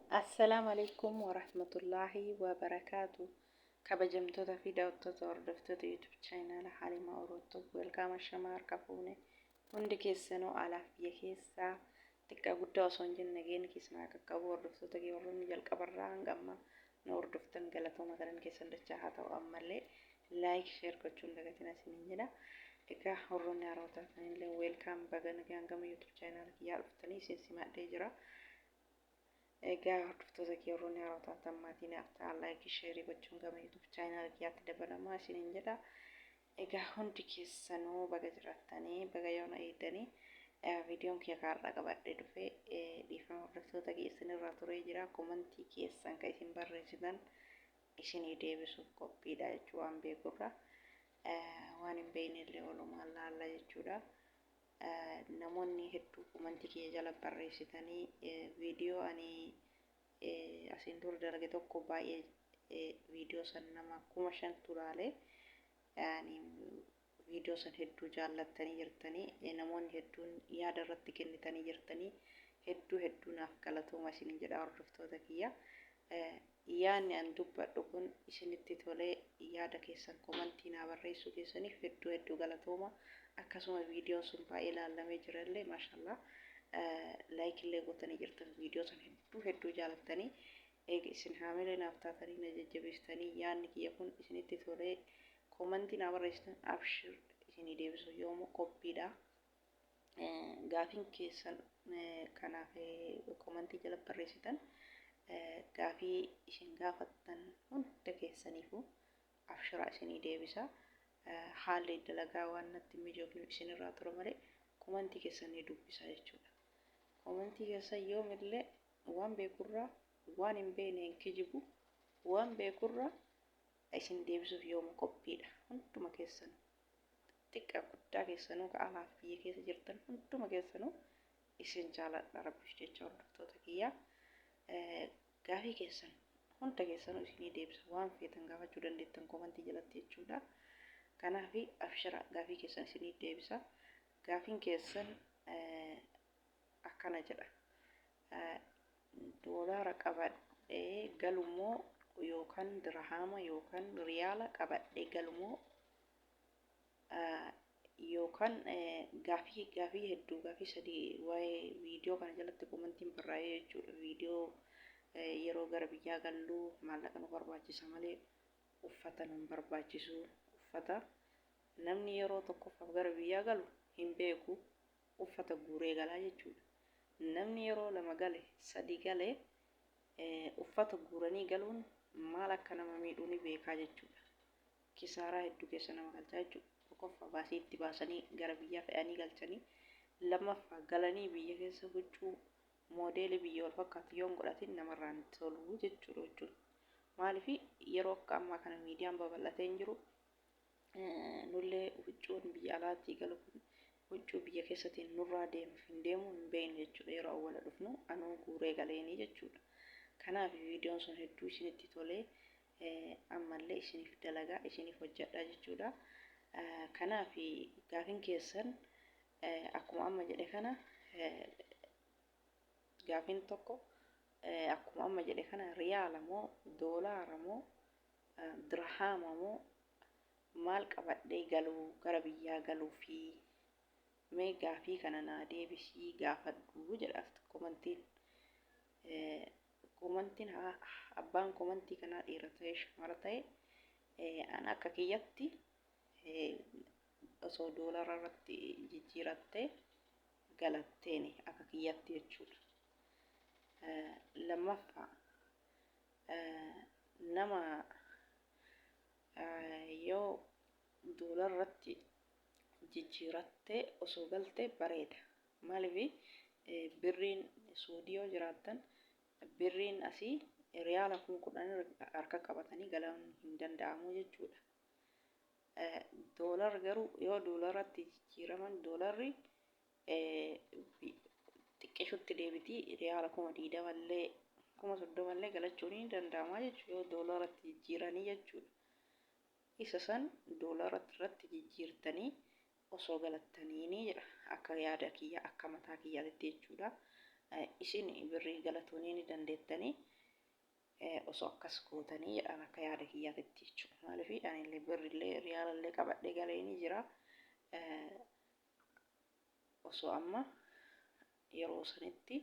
Assalaamu Aleykum Warahmatullaahi Wabarakaatu. Kabajamtoota fi daawwattoota hordoftoota YouTube chaayinaala Halimaa Oroottoo welkaama shamaa harka fuune hundi keessanuu alaaf biyya keessaa xiqqaa guddaa osoo hin jenne nageenyi keessan haa qaqqabu. Hordoftoota kee warroonni jalqabarraa hanga ammaa nu hordoftan galatooma, galanni keessan dachaa haa ta'u. Ammallee like, share gochuun dagatina isiniin jedha. Egaa warroonni haarawaa taatanillee welcome, baga nagaan gama YouTube chaayinaala kiyyaa dhuftanii isin simadhee jira. Egaa hordoftoota kee warroonni haarawaa taatan maatii naaf ta'an, like, share gochuun gama YouTube chaayinaala kiyyaatti dabalamaa isiniin jedha. Egaa hundi keessanuu baga jiraattanii, baga yoona eegdanii. Viidiyoon kiyya kaarraa qabadhee dhufee, dhiifama hordoftoota kiyya, isinirraa turee jira. Komantii keessan kan isin barreessitan isinii deebisuuf qophiidha jechuu, waan beekurra waan hin beekne illee walumaan laalla jechuudha. Namoonni hedduu komantii kiyya jala barreessitanii viidiyoo ani asiin dura dalage tokko baay'ee viidiyoo san nama 5000tu ilaale. Ani viidiyoo san hedduu jaallattanii jirtanii, namoonni hedduun yaada irratti kennitanii jirtanii, hedduu hedduu naaf galatooma isinin jedha hordoftoota kiyya. Yaadni an dubbadhu kun isinitti tolee yaada keessan komantii naa barreessuu keessaniif hedduu hedduu galatooma. Akkasuma viidiyoon sun baay'ee laallamee jirallee, maashaallah, like illee gootanii jirtan, viidiyoo san hedduu hedduu jaalattanii. Eega isin haamilee naaf taatanii na jajjabeessitanii, yaadni kiyya kun isinitti tolee komantii naa barreessitan, abshir, isinii deebisu yoomuu qophiidha. Gaafiin keessan kanaaf komantii jala barreessitan, gaafii isin gaafattan hunda keessaniifuu abshiraa, isinii deebisa. Haalli dalagaa waan natti hin mijoofne isinirraa ture malee komantii keessan ni dubbisa jechuudha. Komantii keessan yoomillee waan beekurraa waan hin beekne hin kijibu, waan beekurraa isin deebisuuf yoomu qophiidha. Hunduma keessan, xiqqaa guddaa keessanuu, ka alaaf biyya keessa jirtan hunduma keessanuu isin jaaladha rabbiif jecha. Hordoftoota kiyyaa, gaafii keessan hunda keessanuu isinii deebisa, waan feetan gaafachuu dandeettan komantii jalatti jechuudha. Kanaaf abshira, gaafii keessan isinii deebisa. Gaafiin keessan akkana jedha: Doolaara qabadhee galumoo yookaan dirhaama yookaan riyaala qabadhee galumoo yookaan gaafii hedduu, gaafii sadii waa'ee viidiyoo kana jalatti komantiin barraa'ee jechuudha. Viidiyoo yeroo gara biyyaa galluu maallaqa nu barbaachisa malee uffata nu hin barbaachisu. Uffata namni yeroo tokkoffaaf gara biyyaa galu hin beeku, uffata guuree galaa jechuudha. Namni yeroo lama gale, sadi gale, uffata guuranii galuun maal akka nama miidhuu ni beekaa jechuudha. Kisaaraa hedduu keessa nama galchaa jechuudha. Tokkoffaa baasii itti baasanii gara biyyaa fe'anii galchanii, lammaffaa galanii biyya keessa huccuu moodeelii biyya wal fakkaatu yoo hin godhatin namarraa hin tolu jechuudha jechuudha. Maaliif yeroo akka ammaa kana miidiyaan babal'atee hin jiru, nullee huccuun biyya alaatii galu kun huccuu biyya keessatiin nurraa deemuuf hin deemu hin beeknu jechuudha. Yeroo awwala dhufnu anuu guuree galeenii jechuudha. Kanaaf viidiyoon sun hedduu isinitti tolee ammallee isiniif dalagaa, isiniif hojjedha jechuudha. Kanaaf gaafiin keessan akkuma amma jedhe kana, gaafiin tokko akkuma amma jedhe kana, riyaala moo doolaara moo dirhaama moo maal qabadhee galuu gara biyyaa galuu fi mee gaafii kana naa deebisii gaafadhu jedha komantiin. Komantiin abbaan komantii kanaa dhiira ta'e shamara ta'e, an akka kiyyatti osoo doolara irratti jijjiirattee galatteeni akka kiyyatti jechuudha. Lammaffaa, nama yoo doolara irratti jijjiirattee osoo galte bareeda. Maaliif birriin Suudii yoo jiraattan birriin asii riyaala 10,000 harka qabatanii galuun hin danda'amu jechuudha. Doolar garuu yoo doolaratti jijjiiraman doolarri xiqqishutti deebitii, riyaala 20,000 illee 30,000 illee galachuun ni danda'ama jechuudha yoo doolaratti jijjiiranii jechuudha. Isa san doolara irratti jijjiirtanii osoo galattanii ni jedha akka yaada kiyya, akka mataa kiyyaatti jechuudha. Isin birrii galatuunii ni dandeettanii osoo akkas gootanii jedhaan akka yaada kiyyaatitti jechuudha. Maaliif anillee birrillee riyaalallee qabadhee galee ni jira. Osoo amma yeroo sanitti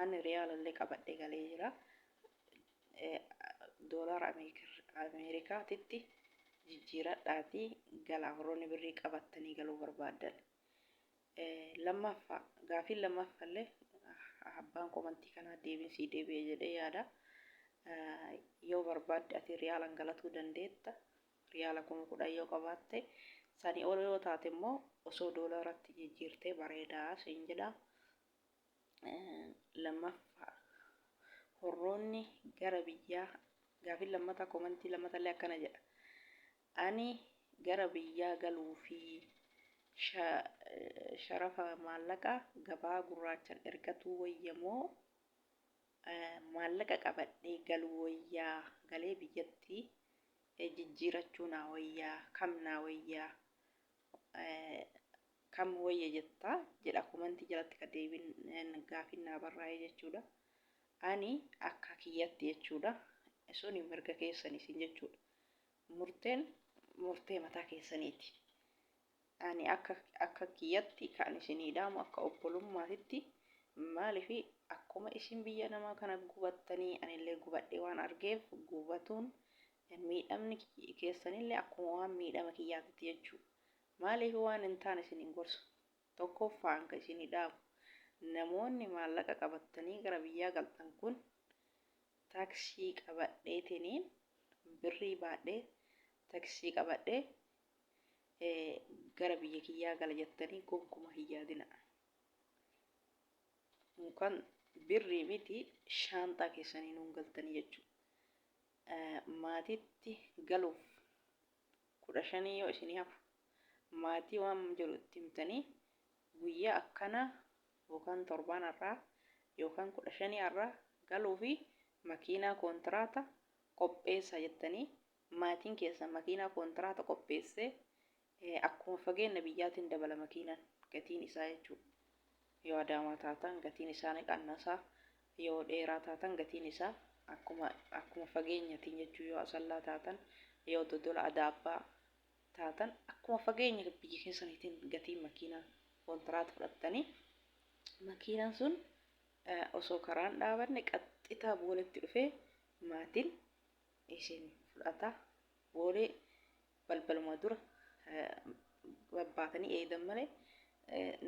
ani riyaalallee qabadhee galee jira. Doolaara Ameerikaatitti jijjiiradhaatii galaa warroonni birrii qabattanii galuu barbaaddan. Lammaffaa gaafiin lammaffallee abbaan komantii kanaa deebiin sii deebi'e jedhee yaada. Yoo barbaadde ati riyaalan galatuu dandeetta. Riyaala 10,000 yoo qabaatte sanii ol yoo taate immoo osoo doolaaratti jijjiirtee bareedaa siin jedha. Lammaffaa horroonni gara biyyaa gaafiin lammataa komantii lammatallee akkana jedha. Ani gara biyyaa galuu fi sharafa maallaqa gabaa gurraachan ergatuu wayya moo maallaqa qabadhee galuu wayyaa galee biyyatti jijjiirachuu naa wayyaa kam naa wayyaa kam wayya jetta jedha komantii jalatti ka deebiin gaafiin naa barraa'ee jechuudha. Ani akka kiyyatti jechuudha. Suni mirga keessan isin jechuudha. Murteen murtee mataa keessaniiti. Ani akka akka kiyyatti kan isinii dhaamu akka obbolummaatitti maaliif akkuma isin biyya namaa kana gubattanii anillee gubadhee waan argeef gubatuun miidhamni keessanillee akkuma waan miidhama kiyyaatitti jechuudha. Maaliif waan hin taane isin hin gorsu. Tokkoffaan kan isinii dhaamu namoonni maallaqa qabattanii gara biyyaa galtan kun taaksii qabadheetiniin birrii baadhee taaksii qabadhee gara biyya kiyyaa gala jettanii gonkuma hin yaadina. Yookaan birrii miti shaanxaa keessanii nuun galtanii jechuudha. Maatiitti galuuf 15 yoo isinii hafu maatii waan jiru itti himtanii guyyaa akkanaa yookaan torbaan har'aa yookaan 15 har'aa galuu fi makiinaa koontiraata qopheessaa jettanii maatiin keessan makiinaa koontiraata qopheessee akkuma fageenya biyyaatiin dabala makiinaan gatiin isaa jechuudha. Yoo Adaamaa taatan gatiin isaa ni qannasa. Yoo dheeraa taatan gatiin isaa akkuma akkuma fageenyatiin jechuu yoo Asallaa taatan yoo Dodola Adaabbaa taatan akkuma fageenya biyya keessaniitiin gatiin makiinaa koontiraata fudhattanii makiinaan sun osoo karaan dhaabanne qaxxitaa booletti dhufee maatiin isin fudhata boolee balbaluma dura babbaatanii eeydan malee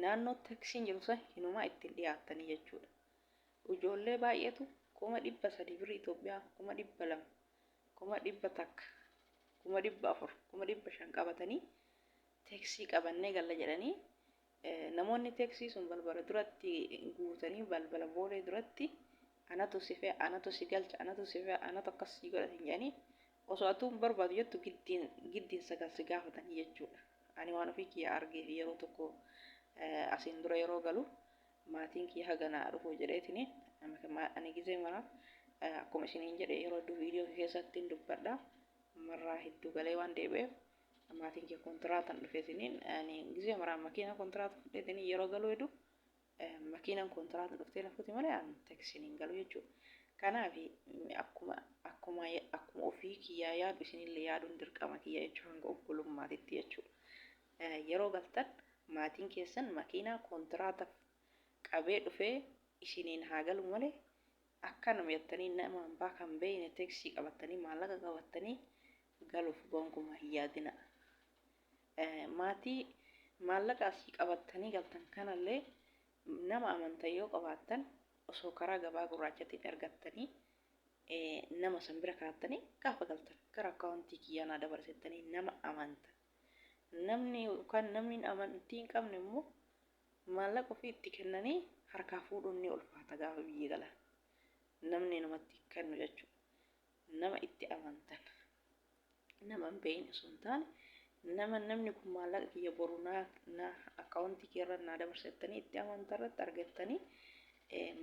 naannoo taksiin jiru san hinumaa ittiin dhiyaattanii jechuudha. Ijoollee baay'eetu 300,000 birrii Itoophiyaa 200,000 100,000 400,000 500,000 qabatanii teeksii qabannee galla jedhanii namoonni teeksii sun balbala duratti guutanii balbala boolee duratti anatu si fe'a anatu si galcha anatu si fe'a anatu akkas si godha siin jedhanii osoo atuu hin barbaadu jettu giddiin giddiin sagal si gaafatanii jechuudha. Ani waan ofii kiyya argee fi yeroo tokko asiin dura yeroo galu maatiin kiyya haga naa dhufu jedheetini ani gizee mara akkuma isiniin jedhe yeroo hedduu viidiyoo keessatti hin dubbadha marraa hedduu galee waan deebi'eef maatiin kiyya kontiraatan dhufeetiniin ani gizee maraa makiina kontiraata fudheetiniin yeroo galuu hedu makiinan kontiraata dhuftee na fuuti malee an teksiin hin galu jechuudha. Kanaaf akkuma akkuma akkuma ofii kiyyaa yaadu isinillee yaaduun dirqama kiyya jechuudha hanga obbolummaatitti jechuudha. Yeroo galtan maatiin keessan makiinaa kontiraata qabee dhufee isiniin haa galu malee akkanuma jettanii nama hambaa kan beekne teksii qabattanii maallaqa qabattanii galuuf gonkumaa hin yaadina. Maatii maallaqa asii qabattanii galtan kanallee nama amantan yoo qabaattan osoo karaa gabaa gurraachatiin ergattanii nama san bira kaattanii gaafa galtan gara akkaawuntii kiyyaa naa dabarsettanii nama amantan. Namni yookaan namni amantii hin qabne immoo maallaqa ofii itti kennanii harkaa fuudhuun ni ulfaata gaafa biyya galan. Namni namatti kennu jechuudha. Nama itti amantan. Nama hin beekne osoo hin taane nama namni kun maallaqa kiyya boru naa naa akkaawuntii kiyya irra naa dabarsettanii itti amantan irratti argattanii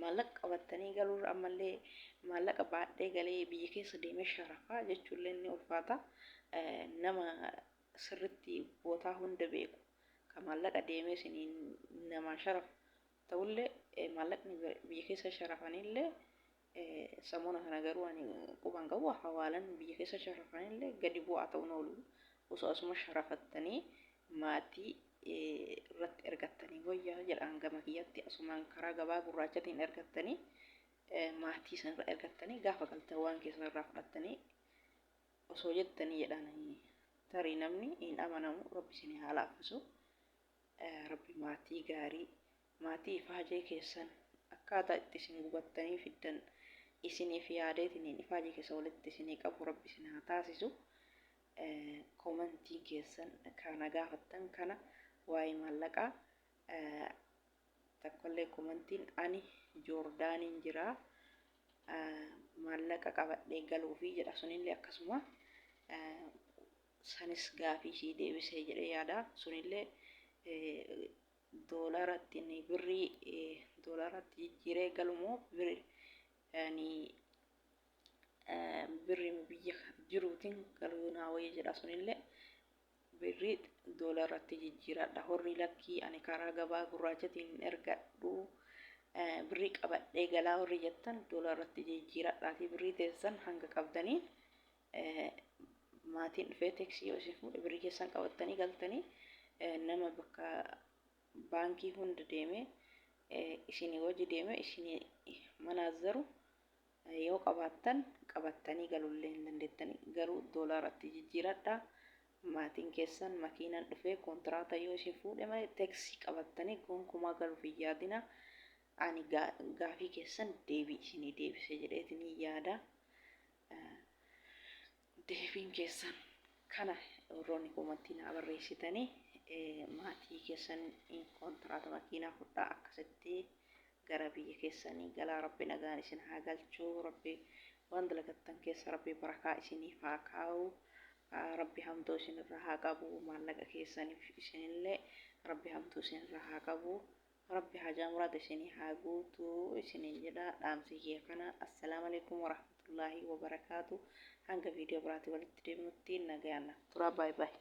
maallaqa qabattanii galuurra ammallee maallaqa baadhee galee biyya keessa deemee sharafaa jechuullee ni ulfaata. Nama sirritti bootaa hunda beeku ka maallaqa deemee isiniin namaa sharafu Ta'ullee maallaqni biyya keessa sharafanillee samoona kana garuu ani quban qabu, hawaalan biyya keessa sharafanillee gadi bu'aa ta'uun oolu. Osoo asuma sharafattanii maatii irratti ergattanii wayyaa jedhaan gama kiyyatti. Asumaan karaa gabaa gurraachatiin ergattanii, maatii sanirra ergattanii, gaafa galtan waan keessan irraa fudhattanii osoo jettanii jedhaan. Tarii namni hin amanamu. Rabbi isin haa laaffisu. Rabbi maatii gaarii, maatii ifaajee keessan akkaataa itti isin gubattanii fiddan isiniif yaadeetiniin ifaajee keessa walitti isinii qabu Rabbi isin haa taasisu. Koomantiin keessan kana gaafattan kana waa'ee maallaqaa tokkollee koomantiin ani Joordaaniin jira, maallaqa qabadhee galuufi jedha. Sunillee akkasuma sanis gaafii ishii deebisee jedhee yaada. Sunillee doolaratti, birrii doolaratti jijjiiree galumoo birrii biyya jiruutiin galuu naa wayya jedha. Sunillee birrii doolaratti jijjiiradha. Horri lakkii, ani karaa gabaa gurraachatiin ergadhu, birrii qabadhee galaa horri jettan, doolaratti jijjiiradhaati birrii teessan hanga qabdanii maatiin dhufee teeksii yoo isin fuudhe birrii keessan qabattanii galtanii, nama bakka baankii hunda deemee isinii wajji deemee isinii manaazzaru yoo qabaattan qabattanii galullee hin dandeettanii. Garuu doolaaratti jijjiiradha. Maatiin keessan makiinaan dhufee kontiraata yoo isin fuudhe malee teeksii qabattanii gonkumaa galuuf hin yaadina. Ani gaafii keessan deebii isinii deebise jedheetinii yaada. Deebiin keessan kana, warroonni koomantii naa barreessitanii, maatii keessan kontiraata makiinaa fudhaa, akkasitti gara biyya keessanii galaa. Rabbi nagaan isin haa galchuu. Rabbi waan dalagattan keessa Rabbi barakaa isiniif haa kaa'u. Rabbi hamtuu isinirra haa qabu. Maallaqa keessaniif isinillee Rabbi hamtuu isinirra haa qabu. Rabbi hajaa muraada isinii haa guutuu isiniin jedha. Dhaamsi kiyya kana. Assalaamu alaikum warahmatullaahi wabarakaatu. Hanga viidiyoo biraatii walitti deemnutti nagayaan naaf turaa. Baay baay.